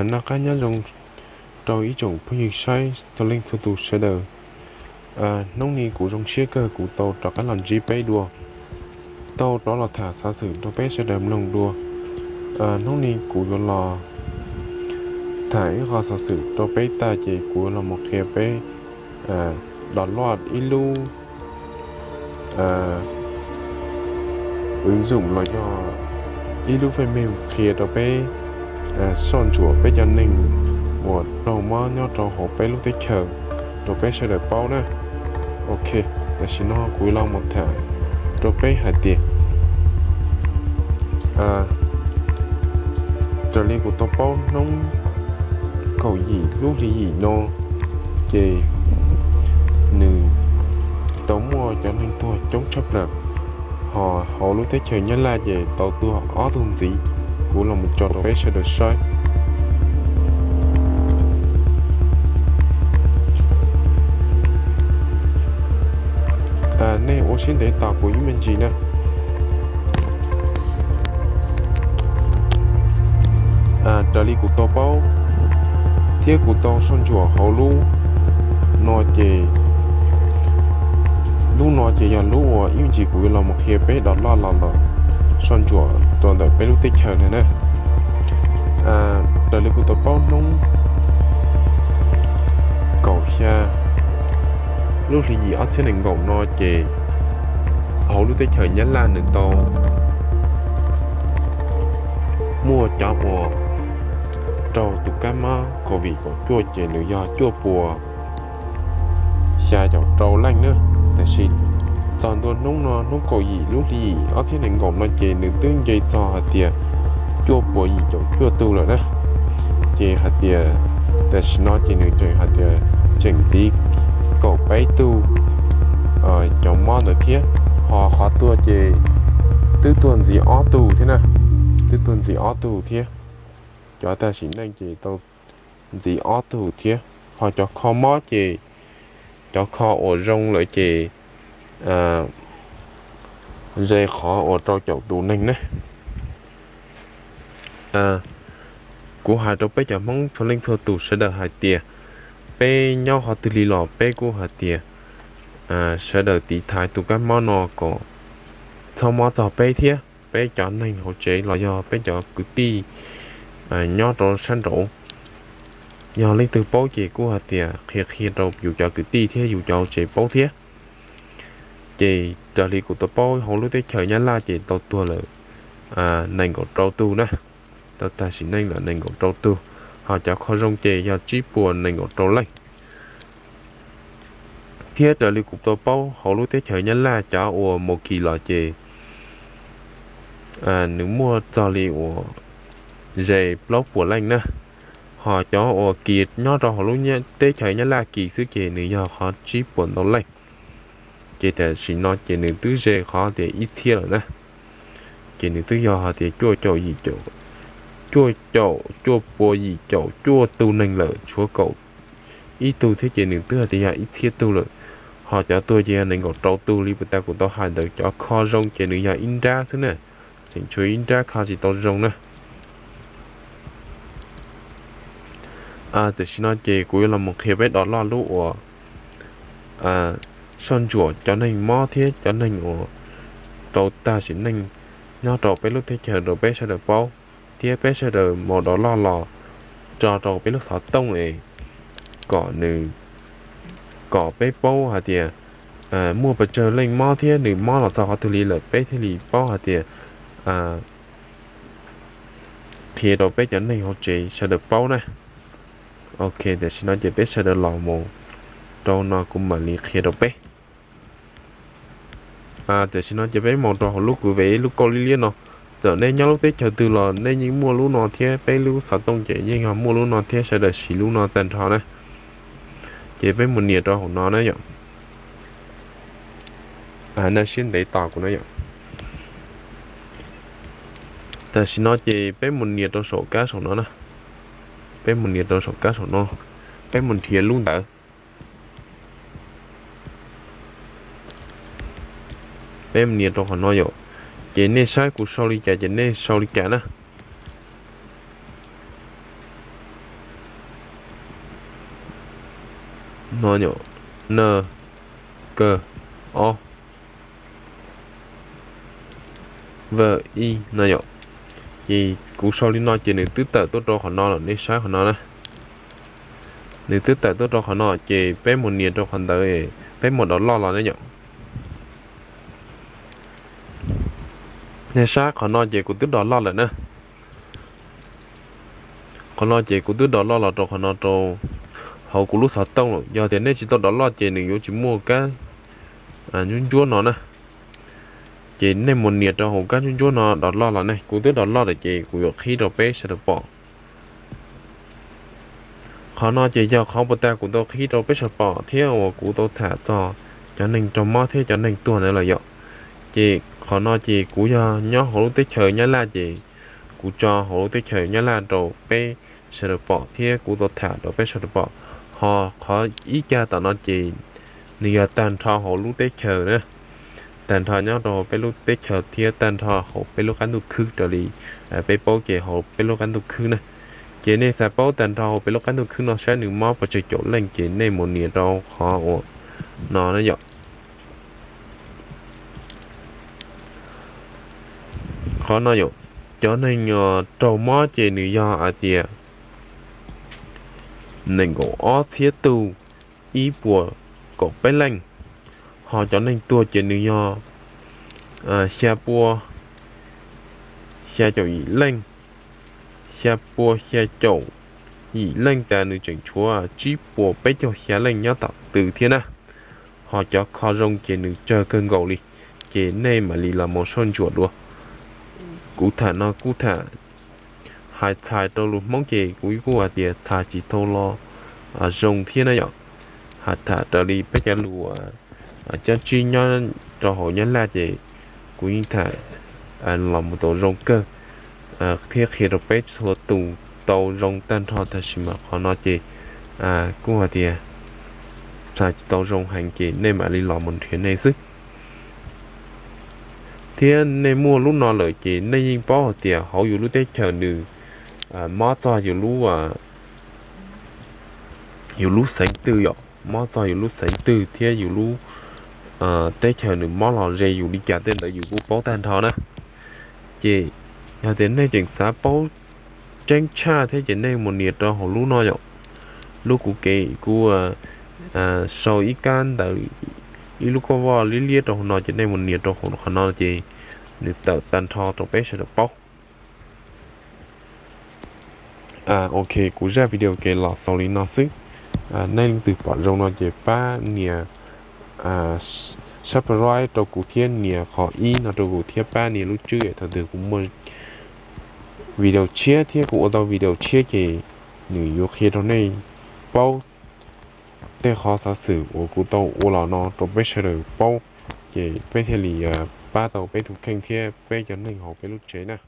Noj qab nyob zoo rau ib tsoom phooj ywg saib txhua leej txhua tus sawv daws. Hnub no kuv zoo siab kawg kuv tau rov qab los ntsib peb dua, tau rov los tham xov xwm rau peb sawv daws mloog dua. Hnub no kuv yuav los tham ib qho xov xwm rau peb tag ces kuv yuav los mus qhia peb download ib lub wv zoom los yog ib lub fej mej qhia rau peb soj ntsuam peb cov neeg uas raug mob nyob rau hauv peb lub teb chaws rau peb sawv daws paub na. Ok, tam sim no kuv los mus tham rau peb hais tias raws li kuv tau paub hnub kaum yim lub hli yim no ces nws tau muaj cov neeg tuag coob tshaj plaws, ho hauv lub teb chaws Nyab Laj ces tau tuag ob tug ntxiv. Kuv los mus tso rau peb sawv daws saib. Nej ua siab ntev tos kuv ib me ntsis na. Raws li kuv tau paub thiab kuv tau soj ntsuam hauv lub no ces lub no ces yog lub uas ib me ntsis kuv yuav los mus qhia peb download los los soj ntsuam rau ntawm peb lub teb chaws no na. Raws li kuv tau paub hnub kaum xya lub hli yim ob txhiab nees nkaum no ces hauv lub teb chaws Nyab Laj nws tau muaj cov uas raug tus kab mob covid kaum cuaj ces nws yog cuaj puas xya caum rau leej na. Tiam sis txog ntua hnub no hnub kaum yim lub hli yim ob txhiab nees nkaum no ces nws twb nce txog hais tias cuaj puas yim caum cuaj tug lawm na. Ces hais tias tam sim no ces nws tseem hais tias tseem ntxiv kaum peb tug cov mob ntawd thiab, ho qhov tuag ces twb tuag ntxiv ob tug thiab na, twb tuag ntxiv ob tug thiab. Cov tag sim neej ces tau ntxiv ob tug thiab, ho cov kho mob ces cov kho uas zoo lawm ces ze qhov uas rau caum tus neeg ne. Kuv hais rau peb cov Hmoob txhua leej txhua tus sawv daws hais tias peb nyob qhov twg li los peb kuj hais tias sawv daws tiv thaiv tus kab mob no kom txhob mob txog peb thiab peb cov neeg hauv tsev los yog peb cov kwv tij nyob rau sab nraud. Yog leej twg paub ces kuj hais tias qhia qhia rau yus cov kwv tij thiab yus cov hauv tsev paub thiab. Ces raws li kuv tau paub hauv lub teb chaws Nyab Laj ces tau tuag lawm nees nkaum rau tug na, tau tag sim neej lawm nees nkaum rau tug, ho cov kho zoo ces yog tsib puas nees nkaum rau leej. Thiab raws li kuv tau paub hauv lub teb chaws Nyab Laj cov uas mus kis los ces nws muaj txog li uas ze plaub puas leej na, ho cov uas kis nyob rau hauv lub teb chaws Nyab Laj kis xwb ces nws yog qhov tsib puas ntau leej. Ces tam sim no ces nws twb ze qhov tias ib txhiab lawm na, ces nws twb yog hais tias cuaj caum yim caum, cuaj caum cuaj puas yim caum cuaj tug neeg lawm, tshuav kaum ib tug thiab ces nws twb hais tias yog ib txhiab tug lawm. Ho cov tuag ces yog nees nkaum rau tug li puas tas kuv tau hais ntawd, cov kho zoo ces nws yog ib nrab xwb na, tseem tshuav ib nrab kho tsis tau zoo na. Tam sim no ces kuv yuav los mus qhia peb download lub uas soj ntsuam cov neeg mob thiab cov neeg uas tau tag sim neej nyob rau peb lub teb chaws rau peb sawv daws paub, thiab peb sawv daws mus download los tso rau peb lub xov tooj es kom nws, kom peb paub hais tias muaj pes tsawg leej mob thiab nws mob los txog qhov twg li lawm peb thiaj li paub hais tias qhia rau peb cov neeg hauv tsev sawv daws paub na. Ok, tam sim no ces peb sawv daws los mus rau no kuv mam li qhia rau peb. Tam sim no ces peb mus rau hauv lub kuv ve lub kauj liab liab no. Txawm nej nyob lub teb chaws twg los nej yeej muaj lub no thiab, peb lub xov tooj ces yeej yog muaj lub no thiab, sawv daws siv lub no tag nrho na. Ces peb mus nias rau hauv no na yom. Nej siab ntev tos kuv na yom. Tam sim no ces peb mus nias rau saum kab saum no na. Peb mus nias rau saum kab saum no, peb mus nrhiav lub ntawd. Peb mus nias rau qhov no yom. Ces nej saib kuv sau li cas ces nej sau li cas na. no yom, n, k, o, v, i no yom. Ces kuv sau li no ces nws twb tawm tuaj rau qhov no lawm, nej saib qhov no na. Nws twb tawm tuaj rau qhov no ces peb mus nias rau qhov ntawd, peb mus download los ne yom. Nej saib qhov no ces kuv twb download lawm na. Qhov no ces kuv twb download los rau qhov no rau hauv kuv lub xov tooj lawm. Yog tias nej tsis tau download ces nws yuav tsis muaj kab ntsuab ntsuab no na. Ces nej mus nias rau hauv kab ntsuab ntsuab no download los ne. Kuv twb download lawm ces kuv yuav qhib rau peb sawv daws pom. Qhov no ces yog qhov puag ta kuv tau qhib rau peb sawv daws pom thiab uas kuv tau tham txog cov neeg raug mob thiab cov neeg tuag ntawd lawm yom. Ces qhov no ces kuv yog nyob hauv lub teb chaws Nyab Laj ces kuv tso hauv lub teb chaws Nyab Laj rau peb sawv daws pom thiab kuv tau tham rau peb sawv daws pom. Ho qhov ib cag tom no ces nws yog tag nrho hauv lub teb chaws na, tag nrho nyob rau hauv peb lub teb chaws thiab tag nrho hauv peb lub qab ntuj khwb raws li peb paub ces hauv peb lub qab ntuj khwb na. Ces nej xav paub tag nrho hauv peb lub qab ntuj khwb no saib nws mob pes tsawg caum leej ces nej mus nias rau qhov uas no na yom. Qhov no yom, cov neeg raug mob ces nws yog hais tias nees nkaum ob txhiab tug ib puas kaum peb leej. Ho cov neeg tuag ces nws yog xya pua xya caum yim leej. Xya pua xya caum yim leej tas nws tseem tshuav tsib puas peb caug xya leej nyob tom tw thiab na. Ho cov kho zoo ces nws tsawg kawg nkaus li, ces nej mam li los mus soj ntsuam dua. Kuv tham no kuj tham hais txhais rau lus Hmoob ces kuv kuj hais tias txhais tsis tau los zoo thiab na yom. Hais tham raws li peb cov lus cab tsib nyob rau hauv Nyab Laj ces kuv yeej tham los mus tau zoo kawg thiab qhia rau peb txhua tus tau zoo tag nrho, tab sis mas qhov no ces kuj hais tias txhais tsis tau zoo heev ces nej mam li los mus nrhiav nej xwb. Thiab nej muaj lub no lawm ces nej yeej paub hais tias hauv yus lub teb chaws nws mob txog yus lub, yus lub xeev twg yom, mob txog yus lub xeev twg thiab yus lub teb chaws nws mob los ze yus li cas tej ntawd yus kuj paub tag nrho na. Ces yog tias nej tseem xav paub tseeb tshaj thiab ces nej mus nias rau hauv lub no yom. Lub kuv ke kuv sau ib kab ntawv, ib lub koj voj liab liab rau hauv no ces nej mus nias rau hauv qhov no ces nws tawm tag nrho rau peb sawv daws paub. Ok, kuv zaj video ces los xaus li no xwb. Nej leej twg pom zoo no ces pab nias subscribe rau kuv thiab nias qhov ib no rau kuv thiab pab nias lub tswb es thaum twg kuv muaj video tshiab thiab kuv ua tau video tshiab ces nws yuav qhia rau nej paub tej qhov xov xwm uas kuv tau ua los no rau peb sawv daws paub, ces peb thiaj li pab tau peb tus kheej thiab peb cov neeg hauv peb lub tsev na.